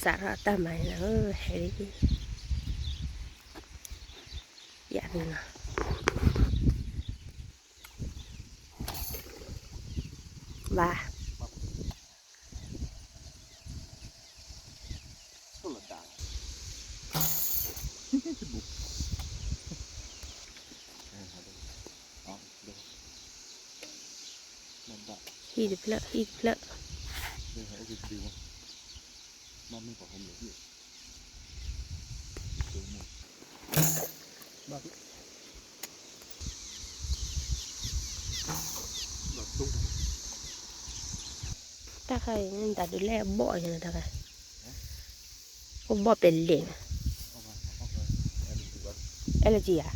စးထီၣ်တၢ်မၤန့ၣ်လီၤ, ဟဲလံ, ယၤဒုနီၤ, ဘၣ် ဟံၣ်တဖျၢၣ် ဟံၣ်တဖျၢၣ်, တၢ်ခါအံၤ တၢ်ဒုးလဲၣ်အဘီၣ်ယၤလၢတၢ်ခါ, အိၣ်ဘီၣ်ပဲၤလဲၣ်, အဲလၢကံဧါ.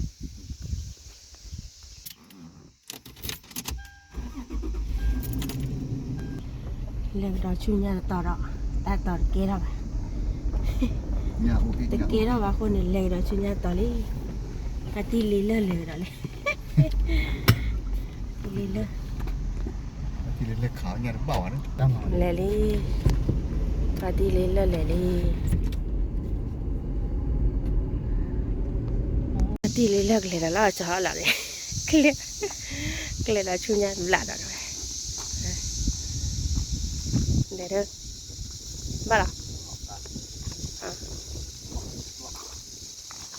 လဲၤကဒီးဆူညါတတီၤဒီး တၢ်တီၤတကဲထီၣ်ဘၣ်, တကဲထီၣ်ဘၣ်အဃိန့ၣ် လဲၤကဒီးဆူညါတတီၤလံ, အတံၢ်လံလၢလဲၤကဒီးလဲၣ်, တံၢ်လံလၢ လဲၤလံ, ပှၤတံၢ်လံလၢလဲၤလံ, ပှၤတံၢ်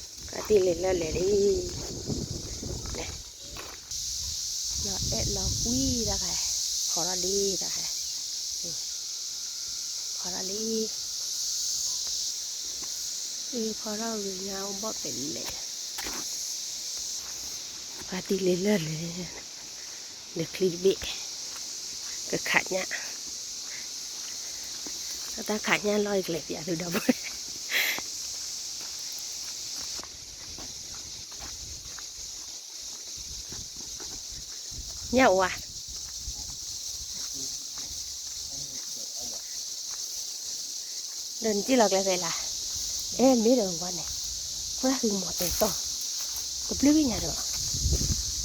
လံလၢကလဲၤဒီးလီၤကၠီလီၤ, ကလဲၤဒီးဆူညါတဘျီဒီး, လဲၤဒီး, ဘၣ်လီၤ, ပှၤတံၢ်လံလၢလဲၤလံ, လီၤအဲၣ်လီၤကွံတၢ်ခါ, ဖီထီၣ်လံတၢ်ခါ, ဖီထီၣ်လံ, အ့ ဖီထီၣ်ဂ့ၤညါအိၣ်ဘီၣ်ပဲၤလဲၣ်, ပှၤတံၢ်လံလၢလဲၤ, ဒီးချံတဘ့ၣ်, ကခးညၣ်, တၢ်ခးညၣ်လီၢ်အံၤကလဲၤပျးသုဒီပုၢ်ဝဲၢ် ညၣ်အိၣ်ဧါ, ဒီးနစံၣ်လီၤကျဲဖဲလၢ်, အဲ မ့ၢ်ဒီးဝါန့ၣ်, ဃုရၣ်ဃံမီၤတဲတီၢ်, ကဘျုးဘ့ၣ်ညါဒီး,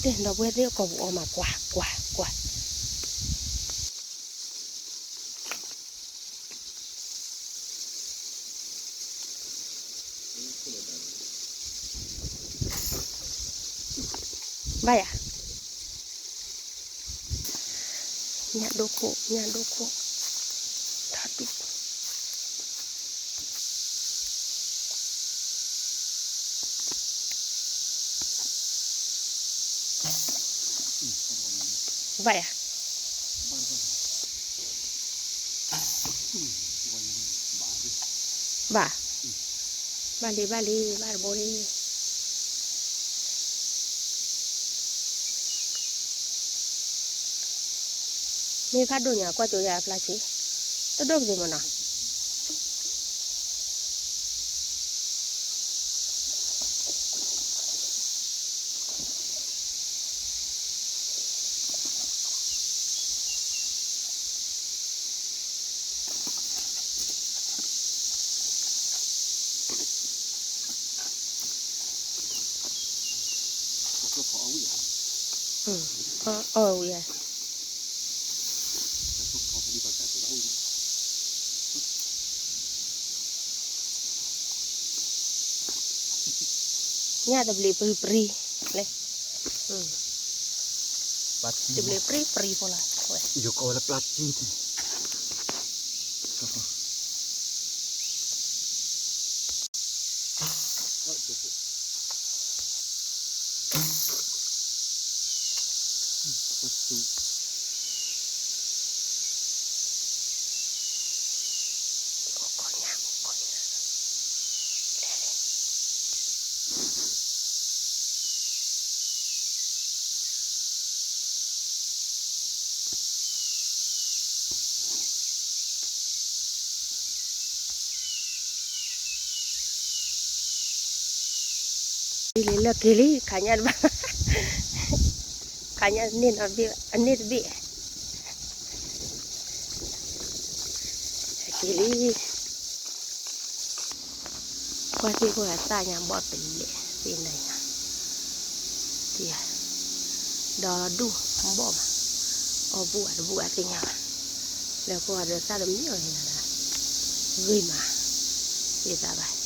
တဲဒီပုၢ်ဝဲၢ်သ့ၣ်အကိာ်ပူၤအီမး ကွၢ် ကွၢ် ကွၢ် ဘၣ်ယၤ, ညၣ်ဒိၣ်ခိၣ် ညၣ်ဒိၣ်ခိၣ်, ထီၣ်တူၢ် ဘၣ်ယၤ, ဘၣ်, ဘၣ်လံ ဘၣ်လံ ဘၣ်တဘိလံ. မ့ၢ်ဖးဒိၣ်ညါ ကွၢ်ကၠိယၤအဖျါဆံး, တဒိၣ်ပသ့ၣ်မနီၤ. အီၣ်ဝံၤဧါ. ညၣ်တဘျ့းပြံပြံ, လဲၣ်, တဘျ့းပြံပြံဖိလီၤ, ယကဝဲလၢပျၢ်ကံၢ်န့ၣ်. လံလၢက့ၤလံ ခးညၣ်တဘၣ်, ခးညၣ်န့ၢ်နီတဘ့ၣ် အန့ၢ်တဘ့ၣ်, က့ၤလံ. ကွၢ်သ့ၣ်ခိၣ်သၣ်ညါဘီၣ်ပလဲၣ်သ့ၣ်နၤညါ, ဒီးဒူၣ်ဘီၣ်ဘၣ်, အီၣ်ဘူၣ်အတဘူၣ်အသ့ၣ်ညါဘၣ်, လဲၤခိၣ်အဒီးသၣ်တမံၤအီၤန့ၣ်နၤ, ဂ့ၤမး သးဘၣ်.